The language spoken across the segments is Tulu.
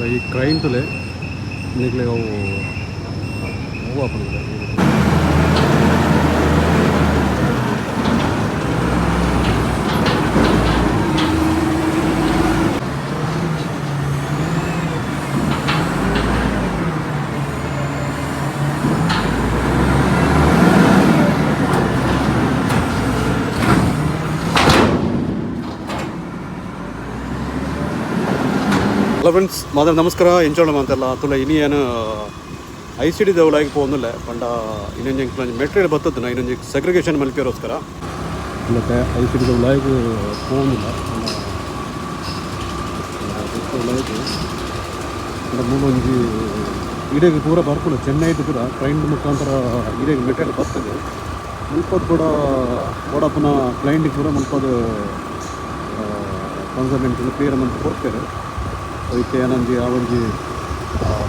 ಈ ಕ್ರೈನ್ ತುಲೆ ನಿಕ್ಲೆ ಅವು ಅವು ಆಪುಂಡು. ಹಲೋ ಫ್ರೆಂಡ್ಸ್, ಮಾತ್ರ ನಮಸ್ಕಾರ. ಎಂಚೋಳ ಅಂತೆಲ್ಲ ತುಲ ಇನಿ ಏನು I C D ದೌಲಾಗಿ ಪೋಂದಿಲ್ಲ ಪಂಡ ಇನ್ನೊಂದು ಮೆಟೀರಿಯಲ್ ಬರ್ತದೆ, ಇನ್ನೊಂದು ಸೆಗ್ರಿಗೇಷನ್ ಮಲ್ಪಿರೋಸ್ಕರ. ಮತ್ತೆ I C D ದೌಲಾಗಿ ಪೋಂದಿಲ್ಲ ಪಂಡ ಮೂಲೊಂಜಿ ಇಡೆಗ್ ಪೂರ ಬರ್ಪುಂಡು. ಚೆನ್ನೈದು ಪೂರ ಟ್ರೈನ್ ಮುಖಾಂತರ ಇಡೆಗ್ ಮೆಟೀರಿಯಲ್ ಬರ್ತದೆ. ಮುಲ್ಪದ ಕೂಡ ಬೋಡಪ್ಪನ ಕ್ಲೈಂಟಿಗೆ ಪೂರ ಮುಲ್ಪದ ಕನ್ಸಲ್ಟೆಂಟ್ ಕ್ಲಿಯರ್ ಮಂತ್ ಕೊಡ್ತಾರೆ. ಅದಕ್ಕೆ ಏನಂಜಿ ಆ ಒಂಜಿ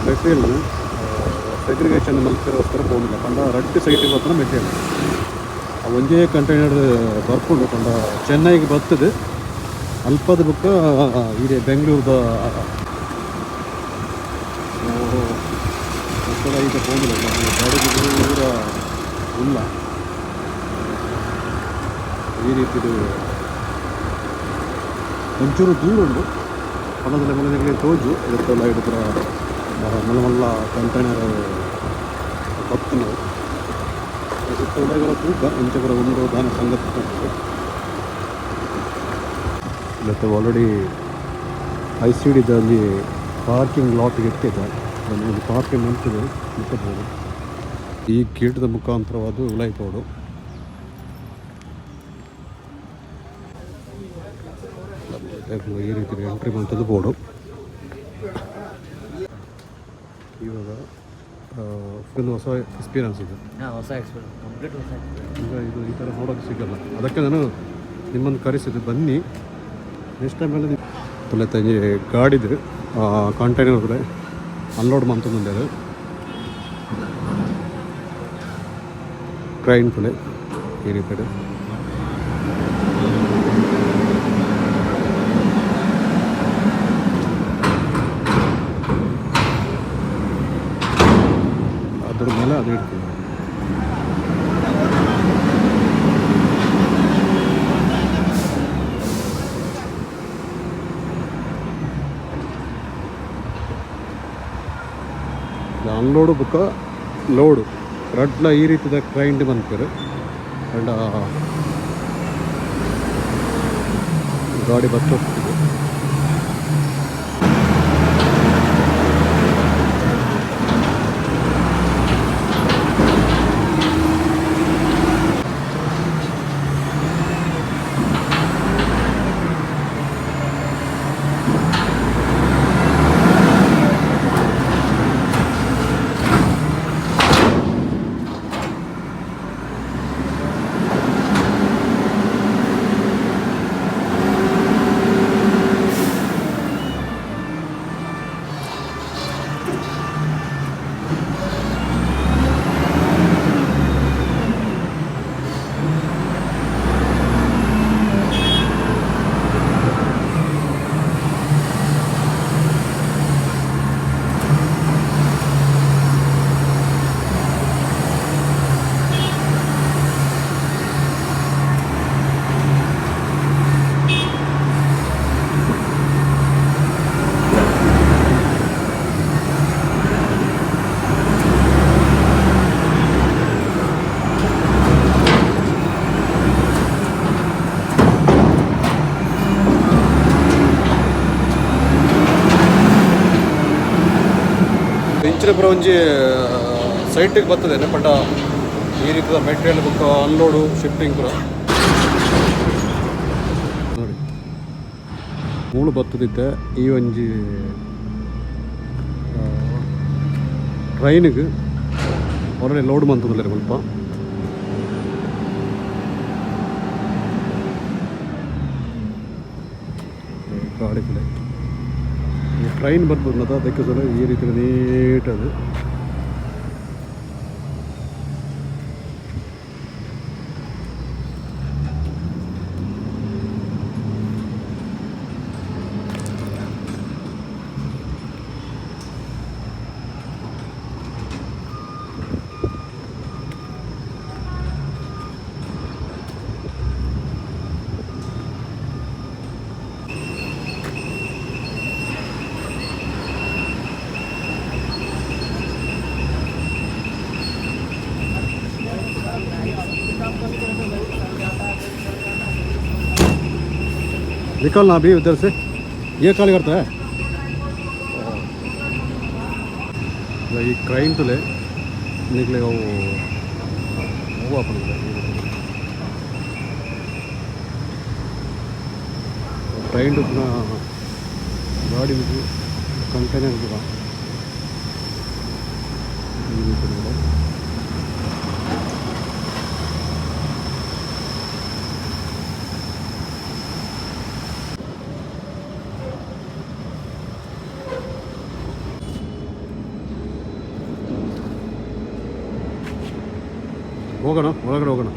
ಮೆಟೀರಿಯಲ್ ಸೆಗ್ರಿಗೇಷನ್ ಮಲ್ಪಿರೋಸ್ಕರ ಪೋಂದಿಲ್ಲ ಪಂಡ ರಡ್ಡ್ ಸೈಟ್ ಬರ್ತನ ಮೆಟೀರಿಯಲ್. ಆ ಒಂಜೇ ಕಂಟೈನರ್ ಬರ್ಪುಂಡು ಪಂಡ ಚೆನ್ನೈಗೆ ಬರ್ತದೆ. ಅಲ್ಪದ ಬುಕ್ಕ ಇದೆ ಬೆಂಗಳೂರದ ಈಗ ಪೋಂದಿಲ್ಲ ಗಾಡಿಗೆ ಪೂರ ಇಲ್ಲ. ಈ ರೀತಿದು ಒಂಚೂರು ದೂರ ಉಂಟು. ಪಣದಲ್ಲಿ ಮಲನಿಗೆ ತೋಜು ಇದಕ್ಕೆಲ್ಲ ಇದು ಪೂರ ಮಲ್ಲ ಮಲ್ಲ ಕಂಟೈನರ್ ಬತ್ತುಂಡು. ತೂಕ ಇಂಚ ಪೂರ ಉಂಡು ದಾನ ಸಂಗತಿ. ಮತ್ತು ಆಲ್ರೆಡಿ I C ಡಿದಲ್ಲಿ ಪಾರ್ಕಿಂಗ್ ಲಾಟ್ಗೆ ಎತ್ತಿದೆ. ಒಂದು ಪಾರ್ಕಿಂಗ್ ಮಂತಿದೆ ಮುಟ್ಟಬಹುದು. ಈ ಗೇಟ್ದ ಮುಖಾಂತರವಾದ ಉಲಾಯ್ಪೋಡು. ಈ ರೀತಿ ಎಂಟ್ರಿ ಮಂತದ್ದು ಬೋರ್ಡು. ಇವಾಗ ಫುಲ್ ಹೊಸ ಎಕ್ಸ್ಪೀರಿಯನ್ಸ್ ಇದೆ. ಹಾಂ, ಹೊಸ ಎಕ್ಸ್ಪೀರಿಯನ್ಸ್, ಕಂಪ್ಲೀಟ್ ಹೊಸ ಎಕ್ಸ್ಪೀರಿಯನ್ಸ್. ಈಗ ಇದು ಈ ಥರ ನೋಡೋಕ್ಕೆ ಸಿಗಲ್ಲ. ಅದಕ್ಕೆ ನಾನು ನಿಮ್ಮನ್ನು ಕರೆಸಿದ್ದು, ಬನ್ನಿ ನೆಕ್ಸ್ಟ್ ಟೈಮಲ್ಲಿ. ತುಲೆ ಗಾಡಿದು ಕಂಟೈನರ್ ಅನ್ಲೋಡ್ ಮಂತೊಂದುಂಡು. ಟ್ರೈನ್ ತುಲೆ ಈ ರೀತಿ. ಅದ್ರ ಮೇಲೆ ಅದು ಇಡ್ತೀವಿ. ಅನ್ಲೋಡು ಬುಕ್ಕ ಲೋಡು ರಡ್ಲ ಈ ರೀತಿದ ಕ್ರೈಂಡ್ ಮನ್ಪೆರ್. ಅಂಡ್ ಗಾಡಿ ಬತ್ತೋಗ್ತದೆ. ಇಂಚಿನ ಪುರ ಒಂಜಿ ಸೈಟಿಗೆ ಬರ್ತದೆ ಪಂಡ ಈ ರೀತಿದ ಮೆಟೀರಿಯಲ್ ಬೊಕ್ಕ ಅನ್ಲೋಡು ಶಿಫ್ಟಿಂಗ್ ಪೂರ ನೋಡಿ. ಮೂಳು ಬತ್ತದಿತ್ತೆ ಈ ಒಂಜಿ ಟ್ರೈನಿಗೆ ಆಲ್ರೆಡಿ ಲೋಡ್ ಮಂತೊಂದುಲ್ಲೆರ್ ಮುಲ್ಪ. ಗಾಡಿ ಕಡೆ ಈ ಟ್ರೈನ್ ಬರ್ಬೋದು. ಅದಕ್ಕೆ ಸಲ ಈ ರೀತಿ ನೀಟ್ ಅದು. निकलना अभी उधर से। ये खाली करता है। ಈ ಕ್ರೈನ್ ತುಲೆ ನಿಕ್ಲೆ ಅವು ಮೂವ್ ಆಪುಂಡು. ಟ್ರೈನ್ ಉಪ್ಪುನ ಗಾಡಿ ಕಂಟೈನರ್ ಪೂರ ಈ ರೀತಿ ಕೂಡ. ಹೋಗೋಣ, ಒಳಗಡೆ ಹೋಗೋಣ.